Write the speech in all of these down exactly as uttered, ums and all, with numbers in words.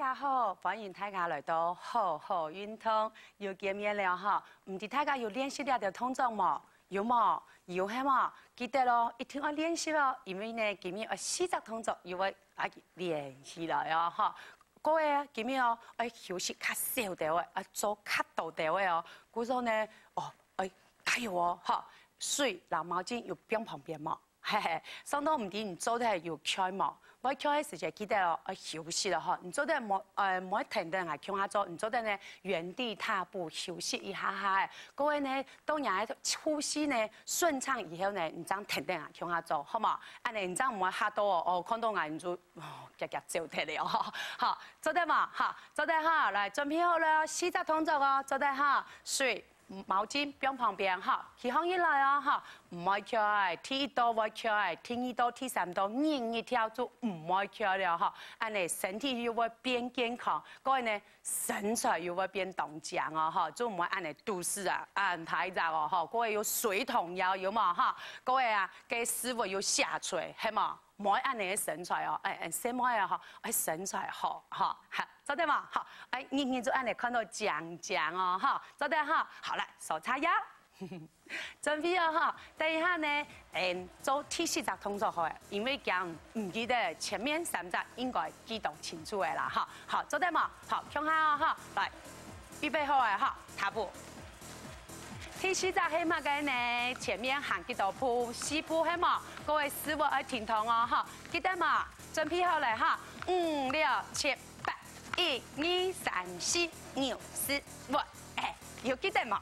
大家好，歡迎大家來到好好運動，又見面了哈。毋知大家有練習這條動作無？有無？有係無？記得哦，一定愛練習哦，因為呢，今日愛四隻動作又愛來練習來哦哈。各位，今日哦，愛休息較少兜仔，愛做較多兜仔哦。故所呢，哦，愛加油哦哈。水摎毛巾有放旁邊無？ 嘿嘿，上到毋知你做得有𤸁無？會𤸁个時節，記得哦，愛休息了吼。你做得無，呃，無愛跈等啊，共下做，你做得呢，原地踏步休息一下下欸。各位呢，當你个呼吸呢順暢以後呢，你正跈等啊，共下做，好無？恁呢你正毋會嚇到哦，哦，看到𠊎你就哦，遽遽走忒了哦。好，做得無？好，做得哈，來準備好了，四隻動作哦，做得哈，水。 毛巾放旁邊哈，企䟘起來哦哈，毋會𤸁，第一到會𤸁，第二到、第三到，日日跳就毋會𤸁了哈。恁呢身體又會變健康，各位呢身材又會變當靚哦哈，就毋會恁呢肚屎啊恁大隻哦哈。各位有水桶腰有無哈？各位啊，該屎朏有下垂，係無？ 毋愛恁呢个身材哦，哎，哎，細妹啊吼，哎，身材好，吼，哈，做得無？好，哎，日日就恁呢看到靚靚哦，吼，做得哈。好來，手叉腰，準備哦，吼，等一下呢，嗯，做第四隻動作好欸，因為驚毋記得前面三隻應該記當清楚个啦，哈。好，做得無？好，共下哦，哈，來，預備好欸，哈。 踏步。第四隻係麼个呢？前面行幾多步？四步係無？各位屎朏愛停動哦，吼，記得無？準備好了哈，五、六、七、八，一、二、三、四，牛屎朏，哎，有記得無？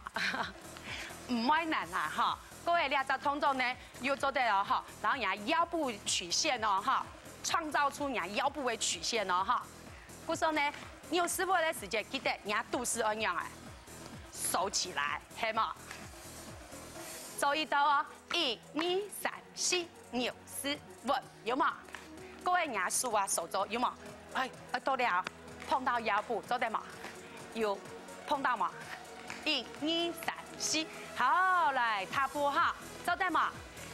毋會難啦，吼。各位這隻動作呢，又做得哦，吼，然後你个腰部曲線哦，吼，創造出你个腰部个曲線哦，吼。 故所呢，牛屎朏个時節，記得你个肚屎愛仰仔，收起來，係無？注意到哦，一、二、三、四，牛屎朏，有無？各位，你个手啊，收著，有無？哎，哎，到了，碰到腰部，做得無？有碰到無？一、二、三、四，好，來，踏步哈，做得無？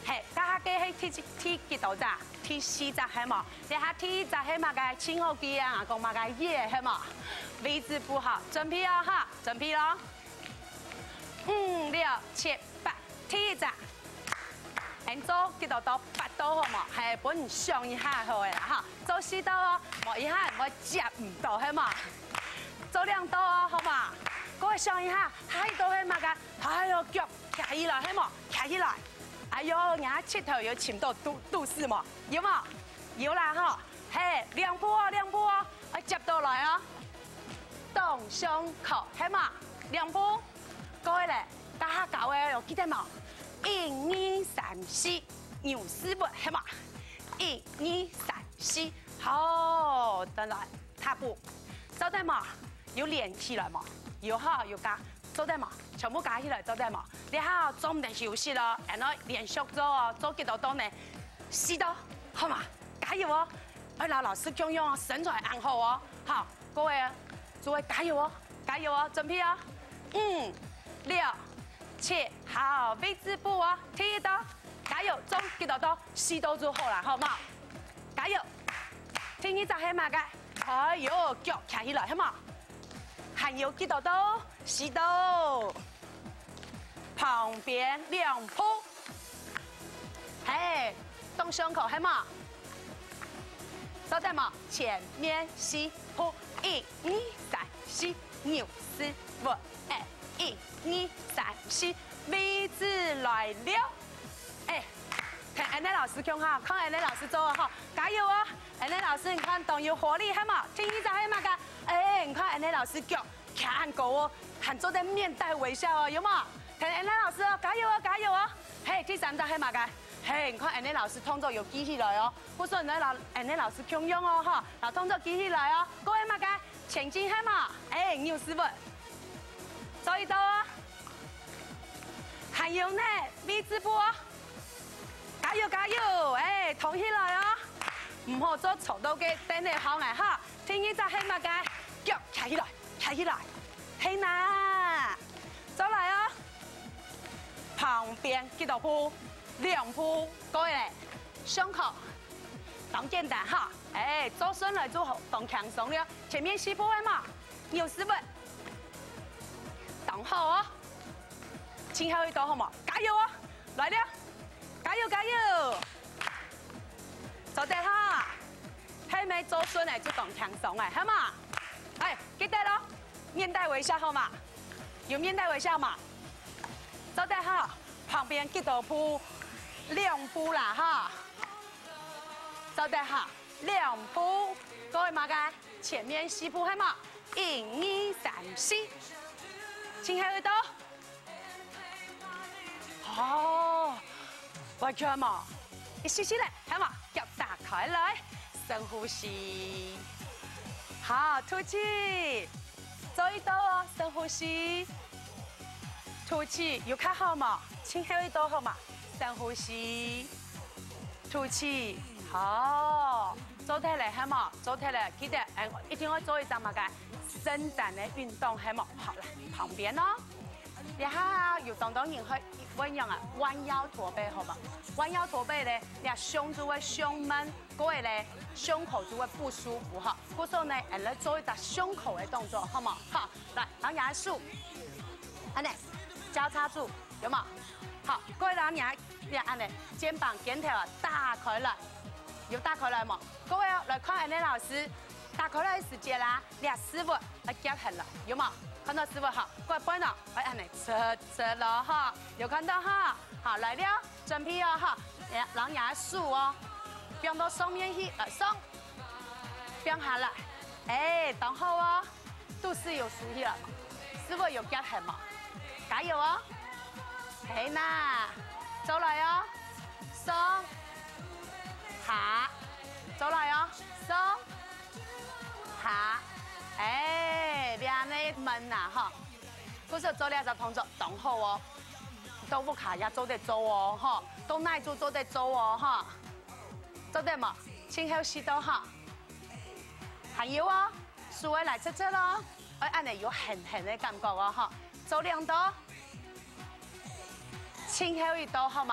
嘿，這下个係第，第幾多隻？第四隻係無？這下第一隻係麼个？盡好記啊，講麼个耶係無？V字步哈，準備哦哈，準備咯。五、六、七、八，第一隻。恁做幾多到？八到好無？嘿，分你想一下好个啦哈。做四到哦，無一下會接毋到係無？做兩到哦，好無？各位想一下，下一到係麼个？哎喲，腳徛起來係無？徛起來。 哎喲，若膝頭有尋到肚，肚屎無？有無？有啦吼。嘿，兩步哦，兩步哦，愛接倒來哦。當胸口，係無？兩步。各位咧，這下教个哦，記得無？一、二、三、四，牛屎朏，係無？一、二、三、四，好，轉來，踏步，做得無？有連起來無？有吼，有加，做得無？全部加起來，做得無？ 這下哦，做毋得休息咯，恁樣連續做哦，做幾多到呢？四到，好嘛？加油哦！愛摎老師共樣哦，身材恁好哦，好，各位，諸位加油哦，加油哦，準備哦，五、六、七，好，V字步哦，第一到，加油，做幾多到？四到就好啦，好無？加油！第二隻係麼个？哎喲，腳徛起來，係無？還有幾多到？四到。 旁邊兩步。嘿，當胸口係無？做得無？前面四步，一、二、三、四，牛屎朏。哎，一、二、三、四，V字來了。哎，跈恁呢老師共下，看恁呢老師做哦吼，加油哦！恁呢老師，你看當有活力係無？第二隻係麼个？哎，你看恁呢老師腳 徛恁高哦，還做得面帶微笑哦，有無？跈恁呢老師哦，加油哦，加油哦！嘿，第三隻係麼个？嘿，你看恁呢老師動作有記起來哦，故所你愛摎恁呢老師共樣哦，吼，摎動作記起來哦。各位麼个？前進係無？哎，牛屎朏，注意到哦。還有呢，V字步哦。加油，加油！哎，動起來哦！毋好做坐到該凳仔項仔哈。 第二隻係麼个？腳徛起來，徛起來，係啦，再來哦。旁邊幾多步？兩步，過咧，胸口，當簡單哈。哎，做順來就好，當輕鬆了。前面四步係無？扭屎朏。當好哦。盡後一到好無？加油哦！來了，加油加油！做得哈！係無做順个就當輕鬆个，係無？哎，記得哦，面帶微笑好無？有面帶微笑無？做得哈！旁邊幾多步？兩步啦哈！做得哈！兩步，各位嘛个，前面四步係無？一二三四，盡後一到。哦，會出無？一息息咧，係無？腳打開來，深呼吸。好，吐氣。做得哦，深呼吸。吐氣，有較好無？盡後一到好無？深呼吸。 吐氣，好，做得了，係無？做得了，記得，哎，一定愛做一隻麼个伸展个運動，係無？好，來，旁邊哦。這下有當多人會會用啊，彎腰駝背，好無？彎腰駝背咧，這胸就會胸悶，各位咧，胸口就會不舒服哈。故所呢，哎，來做一隻胸口个動作，好無？好，來，然後你个手，恁呢，交叉住，有無？好，各位，然後你个 你恁呢，肩膀肩頭啊打開來，有打開來無？各位哦，來看恁呢老師，打開來个時節啦，你屎朏愛夾核來，有無？看到屎朏好，各位背囊愛恁呢直直咯哈，有看到哈？好，來了，準備哦哈，然後你个手哦，放到上面去，來上，放下來，哎，當好哦。 肚屎有收起來無？屎朏有夾核無？加油哦！係嘛，做來哦！上下，做來哦！上下，哎，這恁呢悶啊吼！故所做這隻動作當好哦，到屋下也做得做哦吼，到哪都做得做哦吼，做得無？盡後四到吼，還有哦！ 手愛來直直咯，愛恁呢有絚絚个感覺哦吼。做兩到，盡後一到好無？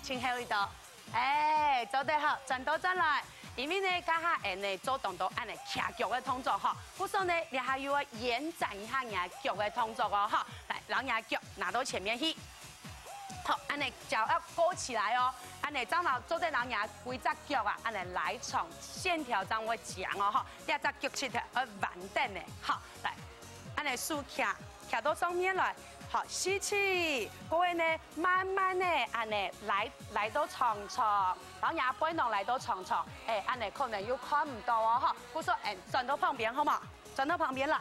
盡後一到，哎，做得好，轉到轉來。因為呢，這下恁呢做當多恁呢徛腳个動作吼，故所呢，這下又愛延展一下若个腳个動作哦吼。來，摎若个腳拿到前面去。 好，恁呢腳要勾起來哦，恁呢正好做得摎若歸隻腳啊，恁呢拉長，線條正會靚哦吼。這隻腳膝頭愛彎等呢，好，來，恁呢手擎，擎到上面來，好，吸氣，各位呢，慢慢呢，恁呢拉拉到長長，摎若背囊拉到長長，哎，恁呢可能又看毋到哦吼，故所，哎，轉到旁邊好無？ 轉到旁邊來。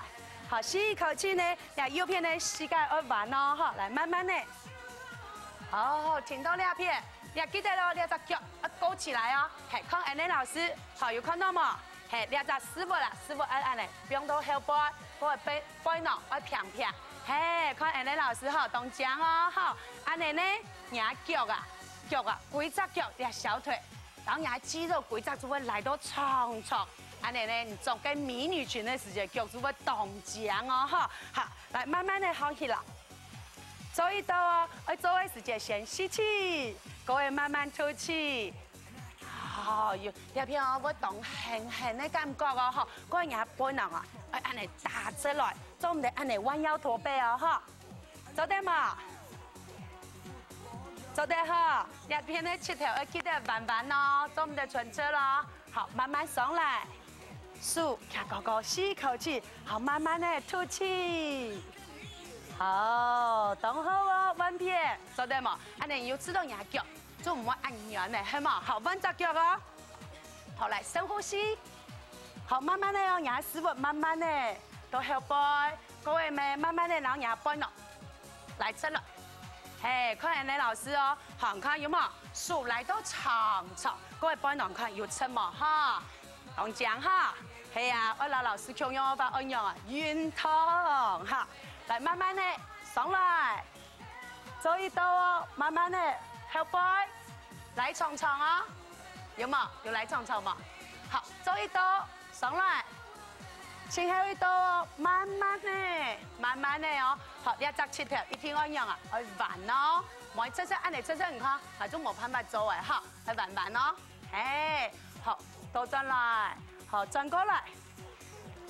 好，吸一口氣呢，這右片呢膝蓋愛彎哦，吼，來慢慢呢。哦，停到這片，你記得哦，這隻腳愛勾起來哦。嘿，看恁呢老師，好，有看到無？嘿，這隻屎朏啦，屎朏愛恁呢，放到後背，各位背背囊愛平平。嘿，看恁呢老師吼，當靚哦，吼，恁呢呢，若腳啊，腳啊，歸隻腳這小腿， 摎若个肌肉歸隻就會拉到長長，恁呢呢，你著該迷你裙个時節，腳就會當靚哦，吼。好，來，慢慢个䟘起來。做得哦，愛做个時節先吸氣，各位慢慢吐氣。好，有這片哦，會當絚絚个感覺哦，吼。各位若背囊啊，愛恁呢打直來，做毋得恁呢彎腰駝背哦，吼。 做得無？做得吼，這片个膝頭愛記得彎彎哦，做毋得伸直哦。好，慢慢上來，手擎高高，吸一口氣，好，慢慢个吐氣。好，當好哦，換片，做得無？恁呢有知著若腳，就毋會恁軟呢，係無？好，換隻腳哦。 好，來，深呼吸。好，慢慢个哦，若屎朏慢慢个，到後背，各位咩，慢慢个，摎若背囊拉直來。嘿，看恁呢老師哦，好，你看有無？手拉到長長，各位背囊看有直無？哈，當靚哈。係啊，愛摎老師共樣个話，愛仰啊？運動哈。來，慢慢个上來。 做得哦，慢慢个，後背，拉長長哦，有無？有拉長長無？好，做得，上來，盡後一到哦，慢慢个，慢慢个哦。好，這隻膝頭一定愛仰啊？愛彎哦，莫直直恁呢，直直你看，𠊎就無辦法做个哈，愛彎彎哦。嘿，好，倒轉來，好，轉過來。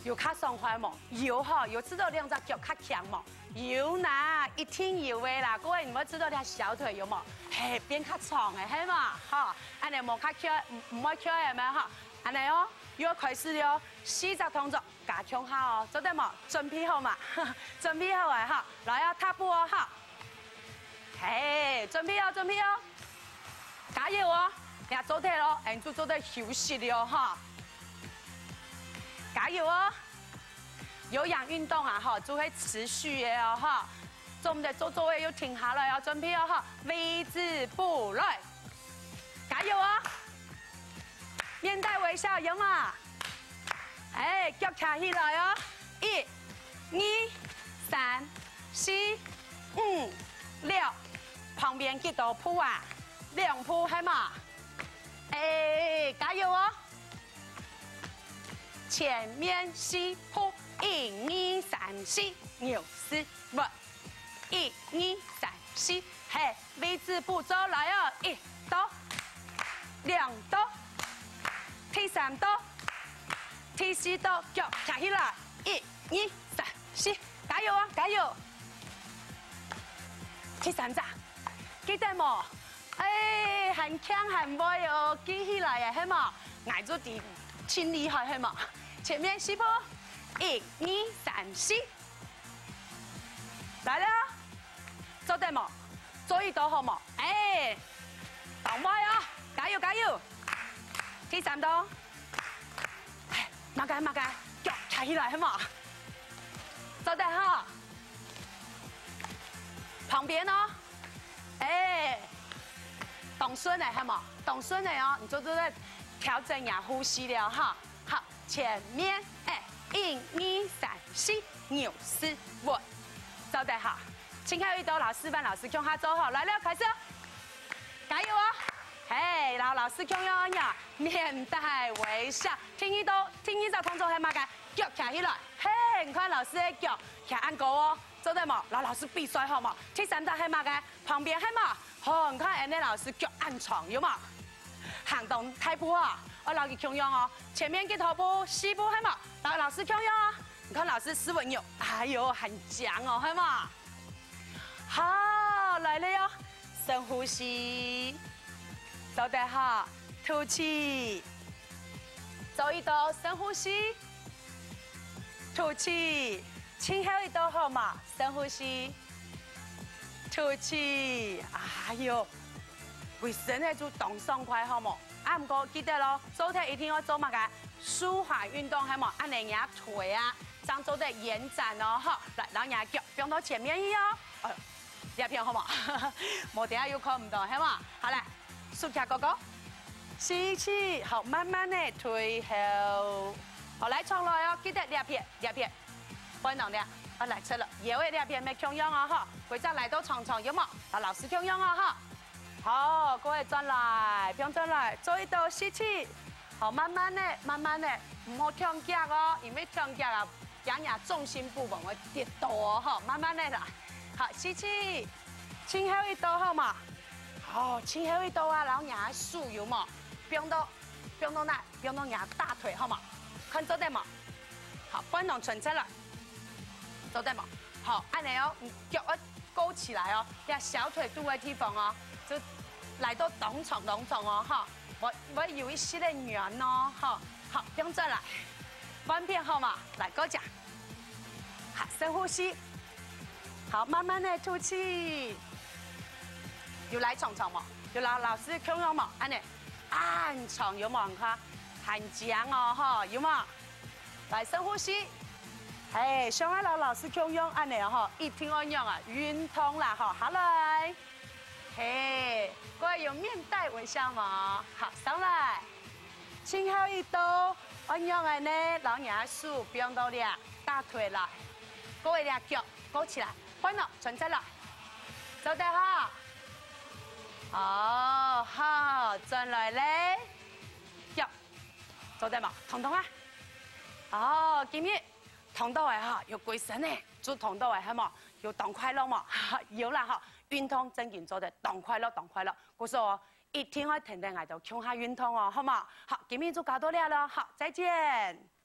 有較爽快無？有吼，有試著兩隻腳較強無？有啦，一定有个啦。各位，你會試著這小腿有無？嘿，變較長个，係無？好，恁樣無較翹，毋，毋會翹个咩吼？恁樣哦，又開始了哦，四隻動作加共下哦，做得無？準備好嘛？準備好个吼，來哦，踏步哦吼。 嘿，準備哦，準備哦，加油哦！你做得哦，恁就做得休息了哈。加油哦！有氧運動啊，哈，就會持續个哦，哈。做毋得做做个又停下來哦，準備哦，哈，V字步來。 加油哦！面帶微笑，有嗎？哎，腳徛起來哦！一、二、三、四、五、六，旁邊幾多步啊？兩步，係嗎？哎，加油哦！前面四步，一、二、三、四，牛屎運。 一、二、三、四，嘿，V字步做來哦！一到，兩到，第三到，第四到，腳徛起來！一、二、三、四，加油哦，加油！第三隻，記得無？哎，還強還會哦，記起來个，係無？𠊎就知盡厲害，係無？前面四步，一、二、三、四。 來了，做得無？做一到好無？哎，當會哦！加油，加油！第三到，哎，麼个，麼个，腳徛起來，係無？做得哈！旁邊哦，哎，當順个，係無？當順个哦，你做做得調整一下呼吸了哈。好， 前面，哎，一、二、三、四，牛屎運。做得好，盡後一到摎示範老師共下做好，來了，開始哦！加油哦！嘿，摎老師共樣呀，面帶微笑。第二到，第二隻動作係麼个？腳徛起來，嘿，你看老師个腳徛恁高哦，做得無？摎老師比賽好無？第三隻係麼个？ 旁邊係無？好，你看恁樣老師腳恁長，有無？行動大步哦，愛摎佢共樣哦。前面幾多步？四步係無？摎老師共樣哦。你看老師斯文有，哎喲，很強哦，係無？好，來了喲，深呼吸，做得好，吐氣，做一到深呼吸，吐氣，盡後一到好無？深呼吸。 吐氣，哎喲，歸身仔就當爽快，好無？啊，毋過記得咯，做忒一定愛做麼个？舒緩運動，係無？恁樣若腿啊，正做得延展哦，吼。來，摎若腳放到前面去哦。哎喲，這片好無？無等下又看毋到，係無？好，來，手擎高高，吸氣，好，慢慢仔退後。好，來，轉來哦，記得這片，這片。 背囊了，啊，來，出來，腰仔這片乜共樣哦，吼，歸隻拉到長長，有無？摎老師共樣哦，吼。好，各位轉來，放轉來，做一到吸氣。好，慢慢仔，慢慢仔，毋好忒遽哦，因為忒遽啊，驚若重心不穩會跌倒哦，吼，慢慢仔來。好，吸氣，盡後一到好無？好，盡後一到啊，摎若手有無？放到，放到哪？放到若大腿好無？看做得無？ 好，背囊伸直來，做得無？好，恁樣哦，你腳愛勾起來哦，這小腿肚个地方哦，就拉到當長當長哦，吼，會，會有一息仔軟哦，吼。好，放轉來，換片好無？來，過隻。好，深呼吸。好，慢慢仔吐氣。有拉長長無？有摎老師共樣無？恁樣，恁長有無？你看，還強哦，吼，有無？ 來，深呼吸。嘿，想愛摎老師共樣恁樣吼，一定愛仰啊，運動啦吼，下來。嘿，各位有面帶微笑無？好，上來。盡後一到，愛仰仔呢？摎若手放到這，大腿來。各位這腳勾起來，背囊伸直來。做得哈？哦，好，轉來咧。腳 做得無？痛痛啊？哦，今日痛到个哈，有歸身呢，就痛到个，係無？有當快樂無？有啦哈，運動正經做得當快樂，當快樂。故所哦，一定愛跈等𠊎兜共下運動哦，好無？好，今日就教到這囉，好，再見。